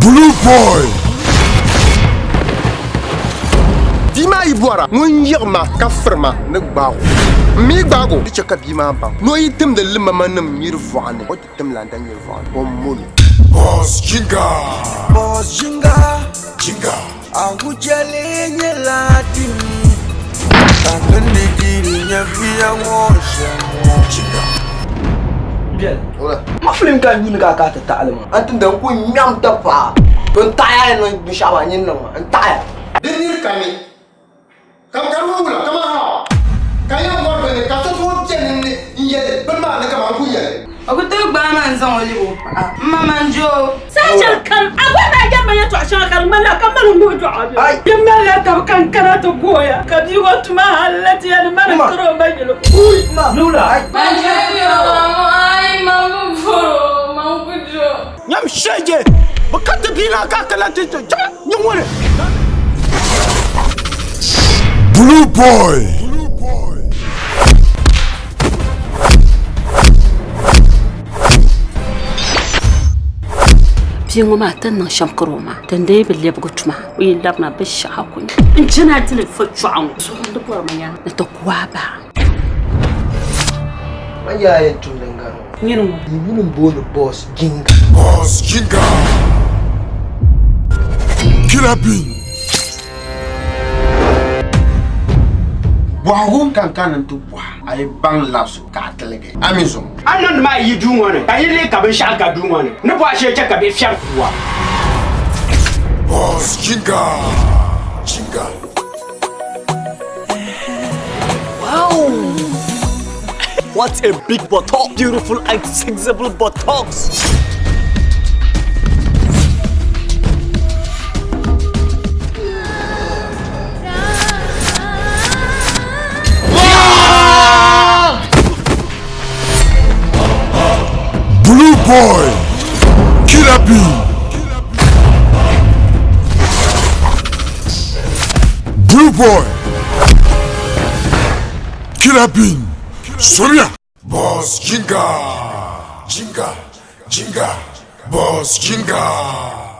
Blue Boy. Bia maa yi bɔra, ŋun yiɣi ma ka firi ma ni gbaag o. M mi gbaag o, di chɛ ka bia maa baŋ ni o yi timdi limamanim nyiri vɔɣu ni, o ti tim lan da nyiri vɔɣu ni, o mol o. Boss Jinga. Boss Jinga. Jinga. Awujale nyɛla dini ka gindi diri nyɛ bia ŋɔ shɛm ŋɔ. Jinga. Biɛli. Ma filim ka n yuuni ka a ka ti taɣili ma. A timda n ku ŋmɛm tapaɣa. To n taɣiya ni niŋ binshɛɣu maa nyin niŋ ma n taɣiya. Di niri kani ka bɛ kari wula kaman Hawa, ka yɛn bɔri bini ka so tooi beni n yɛli bini maa ni kaman n ku yɛli. O ku tooi gbaai ma n-zaŋ o lebi o paɣa. M ma manjoo. Saha shɛli kam a gba daa yɛri ma yɛtɔɣ shɛŋa ka di ŋmanila ka mani ŋ-ŋuhi dɔɣi a bɛ. Yi malila tab ka n kana ti gooya, ka bia ŋɔ tuma hal la ti yɛli mani n-tiri o ma yili. Nyam shɛje, bɛ ka ti bia maa ka a kana ti nyɛ ŋuni. Blue Boy. Bia ŋɔ maa ti ni niŋ shɛm kari o maa din dee bi lɛbigi tuma o yi labina binshɛɣu ku nya n chana ti ni fo chɔɣu ŋɔ suhumdi bɔri ma yaa ni ti ku a baa. Man yaa yɛn tum din gari ŋɔ. Nyini ŋɔ. Yi yuli m-booni Boss Jinga. Boss Jinga. Killer Bean. Bɔhigu ka n kana nti bɔhi a yi baŋ labisigu ka a tiligi a mi zuŋɔ. A niŋdi maa yi duu ŋɔ ni, ka yi lihi ka binshɛɣu ka duu ŋɔ ni ni bɔhi shee chɛ ka bihi fiɛbi kuuwa. Boss Jinga. Jinga. Wow! What a big buttock! Beautiful and sexable buttocks! Blue Boy. Killer Bee. Blue Boy. Killer Bean. Soria. Boss Jinga. Jinga. Jinga. Boss Jinga.